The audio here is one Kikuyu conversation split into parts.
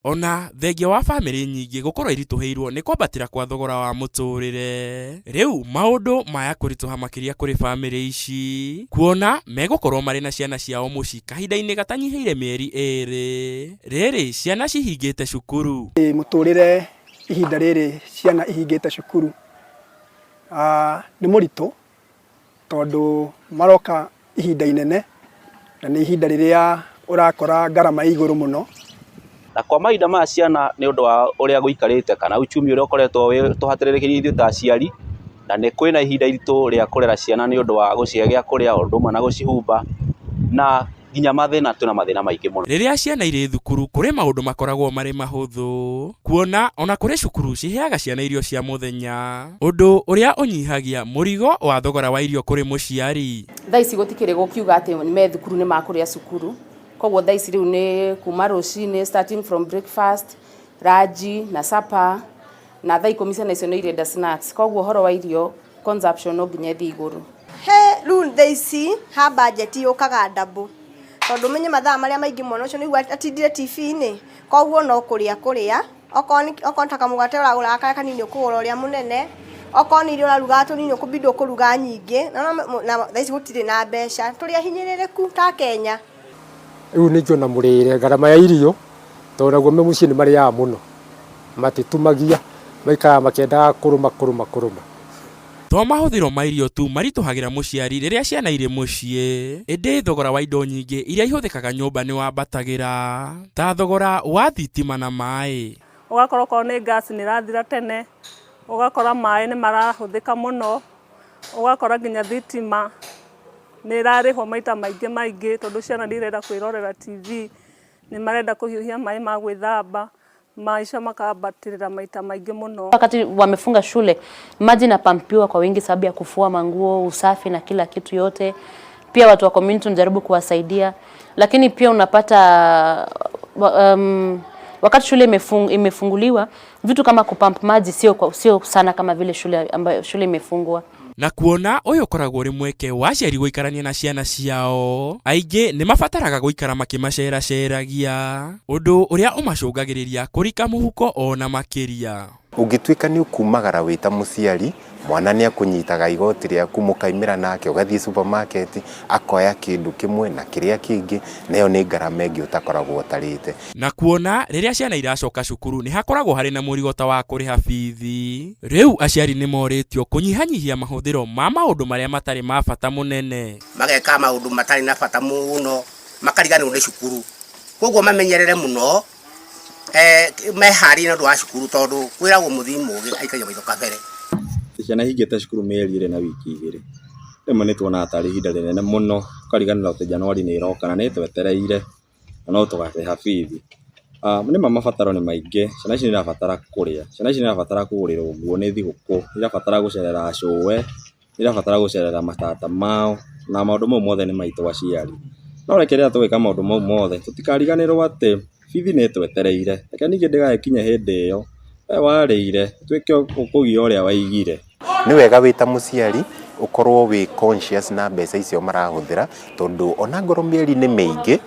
Ona thengia wa bamĩrĩ nyingĩ gũkorwo iritũhĩirwo nĩ kwambatĩra kwa thogora wa mũtũrĩre, rĩu maũndũ maya kũritũha makĩria kũrĩ bamĩrĩ ici, kuona megũkorwo marĩ na ciana ciao mũciĩ kahinda-inĩ gatanyihĩire mĩeri ĩrĩ, rĩrĩ ciana cihingĩte cukuru. Mũtũrĩre ihinda rĩrĩ ciana ihingĩte cukuru nĩ mũritũ tondũ maroka ihinda inene na nĩ ihinda rĩrĩa ũrakora ngarama ĩ igũrũ mũno. Na kwa mahinda maya ciana nĩ ũndũ wa ũrĩa gũikarĩte kana uchumi ũrĩa ũkoretwo tũhatĩrĩrĩkĩire ithuĩ ta aciari, na nĩ kwĩna ihinda iritũ rĩa kũrera ciana nĩ ũndũ wa gũcihe gĩa kũrĩa o ũndũ ũmwe na gũcihumba na nginya mathĩna twĩna mathĩna maingĩ mũno. Rĩrĩa ciana irĩ thukuru kũrĩ maũndũ makoragwo marĩ mahũthũ, kuona ona kũrĩ cukuru ciheaga ciana irio cia mũthenya, ũndũ ũrĩa ũnyihagia mũrigo wa thogora wa irio kũrĩ mũciari. Thaa ici gũtikĩrĩ gũkiuga atĩ me thukuru nĩ makũrĩa cukuru, koguo thaa ici rĩu nĩ kuma rũcinĩ starting from breakfast, lunch na supper, na thaa 10 ciana icio nĩ irenda snacks, koguo ũhoro wa irio consumption no nginya ĩthiĩ igũrũ. He rĩu thaa ici ha budget yũkaga double tondũ ũmenye mathaa marĩa maingĩ mwana ũcio nĩguo atindire TV-inĩ, koguo no kũrĩa kũrĩa, okorwo nĩ ta kamũgate ũragũraga karĩa kanini ũkũgũra ũrĩa mũnene, okorwo nĩ irio ũrarugaga tũnini ũkũbidi ũkũruga nyingĩ, na thaa ici gũtirĩ na mbeca, tũrĩ ahinyĩrĩrĩku ta Kenya. Rĩu ningĩ ona mũrĩre ngarama ya irio tondũ naguo me mũciĩ nĩ marĩaga mũno matitumagia maikaraga makĩendaga kũrũma kũrũma kũrũma. To mahũthĩro ma irio tu maritũhagĩra mũciari rĩrĩa ciana irĩ mũciĩ, ĩndĩ thogora wa indo nyingĩ iria ihũthĩkaga nyũmba nĩ wambatagĩra, ta thogora wa thitima na maĩ. Ũgakora okorwo nĩ gas nĩ ĩrathira tene, ũgakora maĩ nĩ marahũthĩka mũno, ũgakora nginya thitima nĩ ĩrarĩhwo maita maingĩ maingĩ tondũ ciana nĩ irenda kwĩrorera TV, nĩ marenda kũhiũhia maĩ ma gwĩthamba, maisha makambatĩrĩra maita maingĩ mũno. Wakati wamefunga shule, maji inapampiwa kwa wingi sababu ya kufua manguo, usafi na kila kitu yote. Pia watu wa community tunajaribu kuwasaidia, lakini pia unapata wakati shule imefunguliwa vitu kama kupump maji sio sana kama vile shule ambayo shule imefungwa. Na kuona ũyũ ũkoragwo ũrĩ mweke wa aciari gũikarania na ciana ciao, aingĩ nĩ mabataraga gũikara makĩmaceraceragia, ũndũ ũrĩa ũmacũngagĩrĩria kũrika mũhuko ona makĩria. Ũngĩtuĩka nĩ ũkumagara wĩ ta mũciari, mwana nĩ akũnyitaga igoti rĩaku mũkaimĩra nake ũgathiĩ supermarket akoya kĩndũ kĩmwe na kĩrĩa kĩngĩ, na ĩyo nĩ ngarama ĩngĩ ũtakoragwo ũtarĩte. Na kuona rĩrĩa ciana iracoka cukuru nĩ hakoragwo harĩ na mũrigo ta wa kũrĩha bithi, rĩu aciari nĩ morĩtio kũnyihanyihia mahũthĩro ma maũndũ marĩa matarĩ ma bata mũnene. Mageka maũndũ matarĩ na bata mũno, makariganĩrwo nĩ cukuru, koguo mamenyerere mũno meharĩrie nĩ ũndũ wa cukuru tondũ kwĩragwo mũthii mũgĩ aikagia maitho kabere. Ciana ihingĩte cukuru mĩeri 2 na wiki 2, rĩmwe nĩ tuonaga tarĩ ihinda rĩnene mũno, ũkariganĩrwo atĩ Januari nĩ ĩroka na nĩ ĩtwetereire na no tũkarĩha bithi. Nĩma mabataro nĩ maingĩ, ciana ici nĩ irabatara kũrĩa, ciana ici nĩ irabatara kũgũrĩrwo nguo nĩ thigũkũ, nĩ irabatara gũcerera cũwe, nĩ irabatara gũcerera matata mao, na maũndũ mau mothe nĩ maitũ aciari. No reke rĩrĩa tũgwĩka maũndũ mau mothe, tũtikariganĩrwo atĩ bithi nĩ ĩtwetereire, reke ningĩ ndĩgagĩkinye hĩndĩ ĩyo, we warĩire, ũtuĩke ũkũgia ũrĩa waigire. Nĩ wega wĩ ta mũciari ũkorwo wĩ conscious na mbeca icio marahũthĩra, tondũ ona ngorwo mĩeri nĩ mĩingĩ,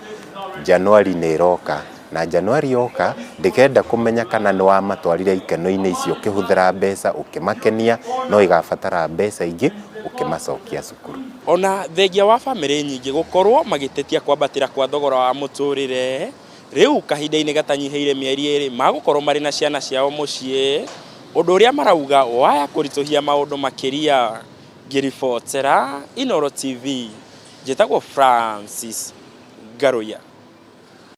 Januari nĩ ĩroka na Januari yoka ndĩkenda kũmenya kana nĩ wamatwarire ikeno-inĩ icio ũkĩhũthĩra mbeca ũkĩmakenia, no ĩgabatara mbeca ingĩ ũkĩmacokia cukuru. Ona thengia wa bamĩrĩ nyingĩ gũkorwo magĩtetia kwambatĩra kwa thogora wa mũtũrĩre, rĩu kahinda-inĩ gatanyihĩire mĩeri 2 magũkorwo marĩ na ciana ciao mũciĩ, ũndũ ũrĩa marauga waya kũritũhia maũndũ makĩria. Ngĩribotera Inooro TV, njĩtagwo Francis Ngaruiya.